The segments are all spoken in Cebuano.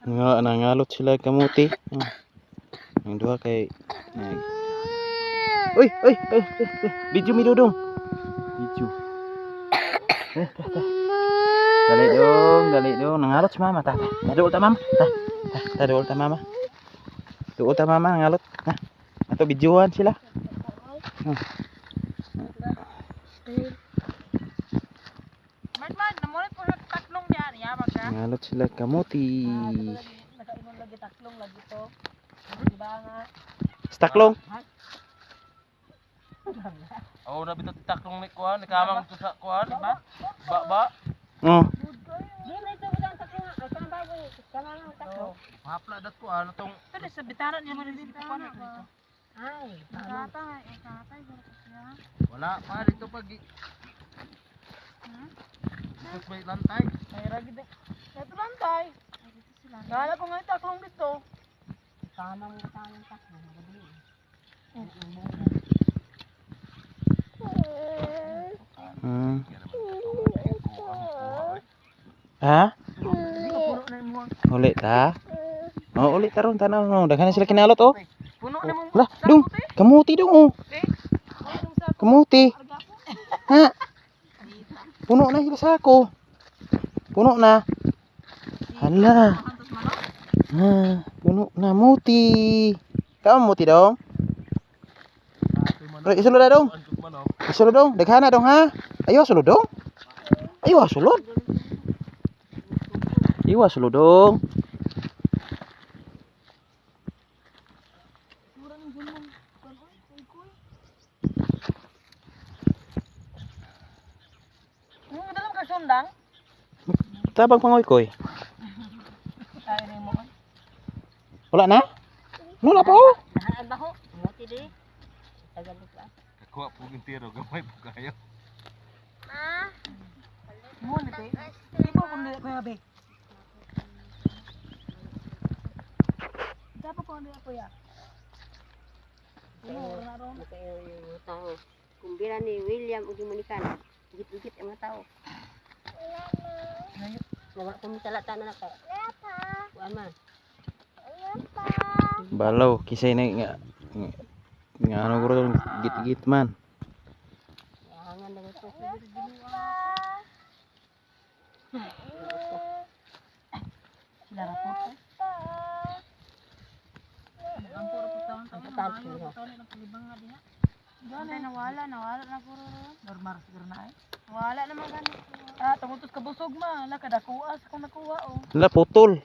Nga nangalot sila kamuti. Oh. Ang duha kay nag. Uy, uy, uy, uy, uy. Video mi, Dudong. Video. Eh, ta, ta. Dali dong, dali dong. Nangalot si mama. Ta, ta. Ta, duol ta, mama. Ta, ta, ta, duol ta, mama. Duol ta, mama, nangalot. Ha. Ato videoan sila. Oh. Man man, namulit po sa taklong niya. Yabag ka. Nangalot sila kamuti. Nakaingon lagi taklong lagi to. Diba nga? Staklong. Oo, na bitaw taklong ni kuan, ni kamang to sa kuan. Ba? Ba ba? Oh. Hapla dat kuan atong Pero sa bitara niya man dito ko ano dito. Ay, wala pa dito pag Dito may lantay. Ay ra gid. Ito lang tay. Gala ko nga yung taklong dito. Tama mo tayong takbo. Magabi. Ha? Uli ta. Oh, uli ta ron tanaw no. Daghan na sila kinalot oh. Puno na mong Lah, dong. Kamuti dong oh. Kamuti. Ha? Puno na sila sako. Puno na. Hala. Ha, puno na muti. Kamu muti dong. Pre, isulo na dong. Isulo dong. Daghan na dong ha. Ayo sulod dong. Ayo sulod. Iwa sulod dong. Mo dalam ka sundang. Tabang pangoy koy. Ay ni mo. Wala na? Wala pa oh. Nahaan ba ho? Muti di. Tagalog ka. Kakuha po yung tiro, gamay po kayo. Mo ni te. Di mo kun dili kuya be. Dapat ko dili kuya. Puno na ron. Makayo yung mga tao. Kumbira ni William ug Monica. Igit-igit ang mga tao. Wala ko mitalata na naka. Kuan man. Balaw kisay na nga nga, nga ano guro git-git man. Yahangan na ito. Sila ra po. Ang puro po taon. Ang taon siguro. Gani nawala, nawala na puro. Normal siguro na eh. Wala naman gani. Ah, tumutos ka busog ma. Ala kadakuas kung nakuha oh. Hala putol.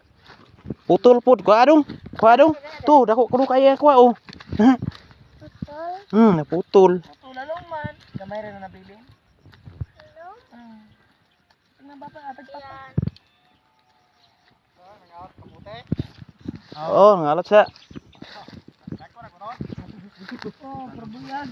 Putol pud kuha dong. Kuha dong. Tu dako kuno kaya kuha oh. Putol. Naputol. Tulalong man. Gamay rin na nabilin. Hello? Tingnan ba pa atag pa. Oh, ngalot sa. Oh, probuyag.